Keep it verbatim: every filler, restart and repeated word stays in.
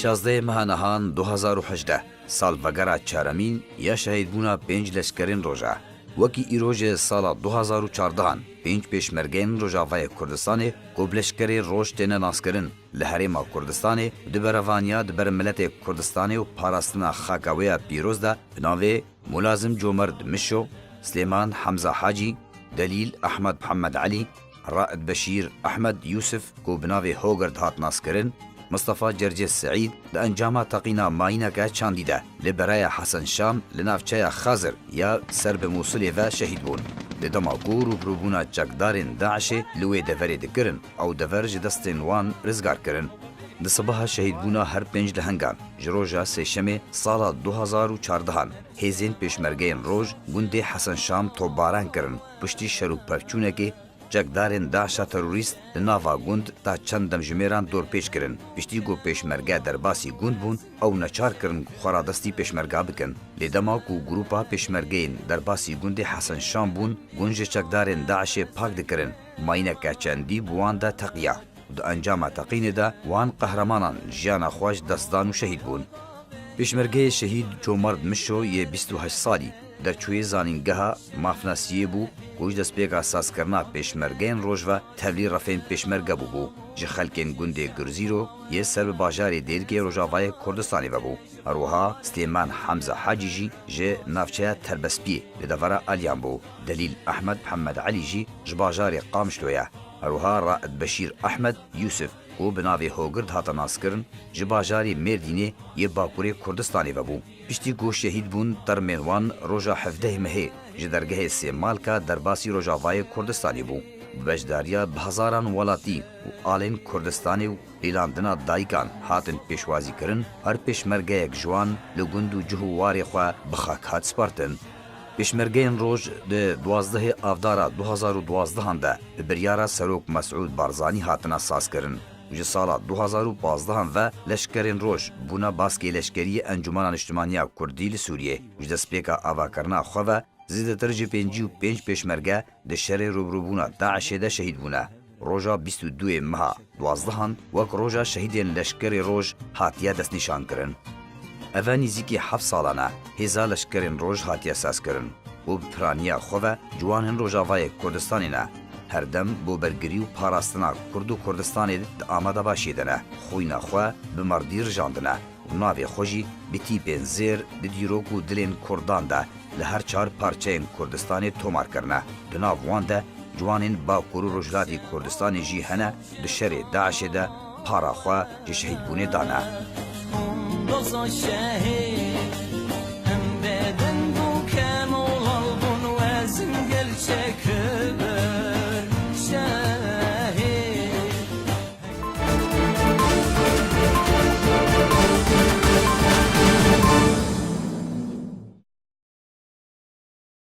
Şazdehê meha nihan du hazar û hejdeh, salvegera çaremîn ya şehîdbûna pênc leşkerên Roja. Wekî îro jî sala du hazar û çardehan pênc pêşmergeyên Rojavayê Kurdistanê ku bi leşkerê Roj têne naskirin, li Herêma Kurdistanê di berevaniya di ber miletê Kurdistanê û parastina xaka wê ya pîroz de bi navê Mulazim Comerd Mişo, Silêman Hemza Hacî, Delîl Ehmed Mihemed Elî, Raed Beşîr Ehmed Yûsif ku bi navê Hogird hat naskirin, Mistefa Cercê Seîd di encama teqîna mayîneke çandî de li Beraya Hesen Şam li navçeya Xazir ya ser bi Mûsilê ve şehîd bûn. Di dema ku rûbirûbûna çekdarên DAIŞê li wê deverê dikirin, ew dever ji destên wan rizgar kirin. Di sibaha şehîdbûna her pênc lehengan, ji roja sêşemê sala du hazar û çardehan, hêzên pêşmergeyên Roj gundê Hesen Şam topbaran kirin. Piştî şer û pevçûnekê, çekdarên DAIŞa terorîst li nava gund ta çend demjimêran dorpêç kirin. Piştî ku pêşmerge derbasî gund bûn, ew neçar kirin ku xwe radestî pêşmerga bikin. Lê dema ku grûpa pêşmergeyên derbasî gundê Hesen Şam bûn, gund ji çekdarên DAIŞê pak dikirin. Mayîneke çendî bi wan de teqiya. Di encama teqînê de wan qehremanan jiyana xwe ji dest dan û şehîd bûn. Pêşmergeyê şehîd Comerd Mişo yê bîst û heşt salî, derçûyê zanîngeha mafnasiyê bû ku ji destpêka sazkirina pêşmergeyên Roj ve tevlî refên pêşmerge bûbû. Ji xelkên gundê Gurzîro yê ser bi bajarê Dêrikê Rojavayê Kurdistanê ve bû. Her wiha Silêman Hemza Hacî jî ji navçeya Terbespiyê li devera Aliyan bû. Delîl Ehmed Mihemed Elî jî ji bajarê Qamişlo ye. Her wiha Raed Beşîr Ehmed Yûsif ku bi navê Hogird hate naskirin, ji bajarê Mêrdînê yê Bakurê Kurdistanê ve bû. Piştî ku şehîd bûn, termên wan roja hevdehê mehê ji dergehê Sêmalka derbasî Rojavayê Kurdistanê bû. Bi beşdariya bi hezaran welatî û alên Kurdistanê û pîlandina dayikan hatin pêşwazîkirin, her pêşmergeyek ji wan li gund û cih û warê xwe bi xak hat spartin. Pêşmergeyên Roj di duwazdehê Avdara du hazar û duwazdehan de bi biryara Serok Mesûd Barzanî hatine sazkirin. Ji sala du hazar û pazdehan ve leşkerên Roj bûne baskê leşkerî yê Encûmena Niştimanî ya Kurdî li Sûriyê. Ji destpêka avakirina xwe ve zêdetir ji pêncî û pênc pêşmerge di şerê rûbirûbûna DAIŞê de şehîd bûne. Roja bîst û duyê meha duwazdehan wek roja şehîdên leşkerê Roj hatiye destnîşankirin. Eve nîzîkî heft salan e hêza leşkerên Roj hatiye sazkirin û bi piraniya xwe ve ciwanên Rojavayê Kurdistanê ne. Her dem bo bergirî û parastina Kurd û Kurdistanê di amadebaşiyê de ne. Xwîna xwe bi merdî rijandine û navê xwe jî bi tîpên zêr di dîrok û dilên Kurdan de li her çar parçeyên Kurdistanê tomar kirine. Di nav wan de ciwanên Bakur û Rojhilatê Kurdistanê jî hene, di şerê DAIŞê de para xwe ji şehîdbûnê dane. Doza şehîd, hem beden bû, kem û lal bûn, wezin gerçek